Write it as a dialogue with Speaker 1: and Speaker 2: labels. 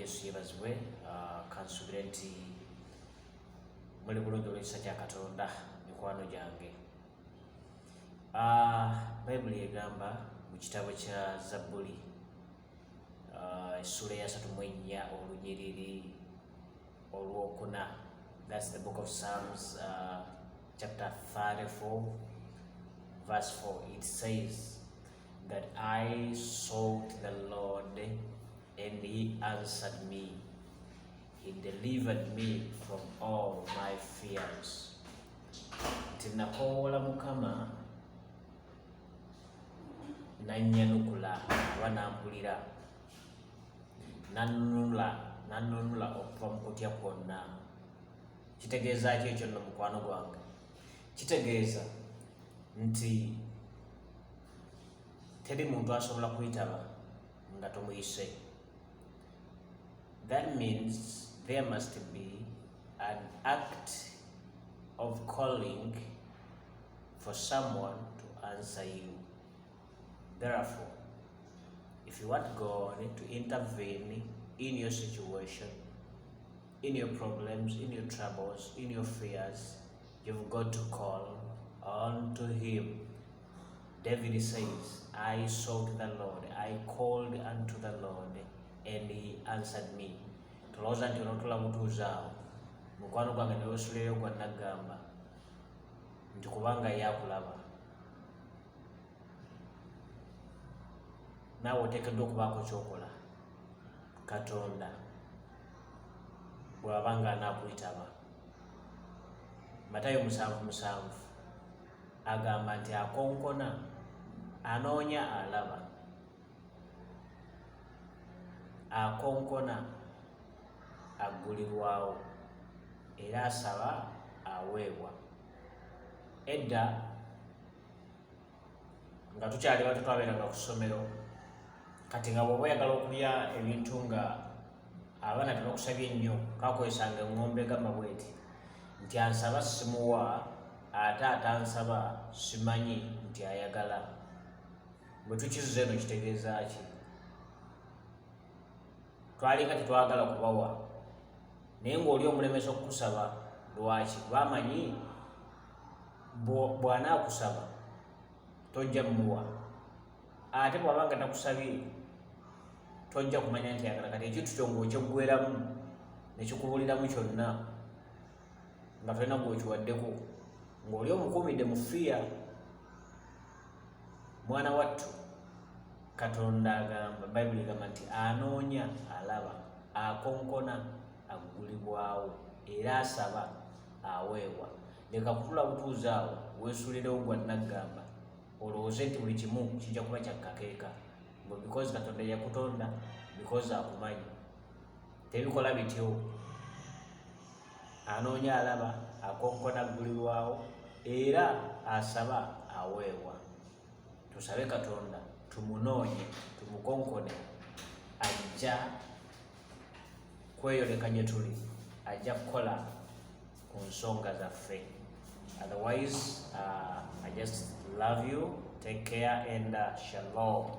Speaker 1: Yesu yebazibwe. Kansubire nti muli bulungi olw'ekisa kya Katonda, mikwano gyange. Bayibuli egamba mu kitabo kya Zabbuli, essuula eyasatu mu ennya, olunyiriri olwokuna. That's the book of Psalms, chapter 34 verse 4. It says that I sought the Lord and he answered me. He delivered me from all my fears. Nti nakowoola Mukama nannyanukula oba nampulira, nannunula okuva mu kutya kwonna. Kitegeeza ki ekyo nno, mukwano gwange? Kitegeeza nti teri muntu asobola kuyitaba nga tomuyise. That means there must be an act of calling for someone to answer you. Therefore, if you want God to intervene in your situation, in your problems, in your troubles, in your fears, you've got to call on to him. David says, "I sought the Lord, I called unto the Lord, and he answered me." Tolowooza nti onootula butuuzi awo, mukwano gwange, neweesuleyo gwa naggamba nti kubanga ye akulaba. Naawe oteekeddwa okubaako kyokola Katonda bw'aba nga anaakuyitaba. Matayo 7:7 agamba nti akonkona, anoonya alaba. Akonkona aggulirwawo, era asaba aweebwa. Edda nga tukyali bato twabeeranga ku ssomero, kati nga bw'oba oyagala okulya ebintu nga abaana tebakusabye nnyo, kakozesanga eŋŋombe egamba bweti nti ansaba simuwa, ate atansaba simanyi nti ayagala. Bwe tukizuza eno kitegeeza ki? Twalinga tetwagala kubawa, naye ng'oli omulemesa okukusaba. Lwaki? Kuba amanyi bw'anaakusaba tojja muwa, ate bw'aba nga takusabye tojja kumanya nti ayagala. Kati ekintu kyo ng'okyeggweramu nekikubuliramu kyonna nga tolina gw'okiwaddeko, ng'oli omukuumidde mu fiya. Mwana wattu, Katonda agamba, Bayibuli egamba nti anoonya alaba, akonkona aggulibwawo, era asaba aweebwa. Leka kutula butuuzi awo weesuulirewo gwa naggamba, olowooze nti buli kimu kijja kuba kya kakeeka mbu because Katonda yakutonda, because akumanyi. Tebikola bityo. Anoonya alaba, akonkona aggulirwawo, era asaba aweebwa. Tusabe Katonda, tumunoonye, tumukonkone, ajja kweyoleka gye tuli, ajja kukola ku nsonga zaffe. Otherwise, I just love you. Take care and shalom.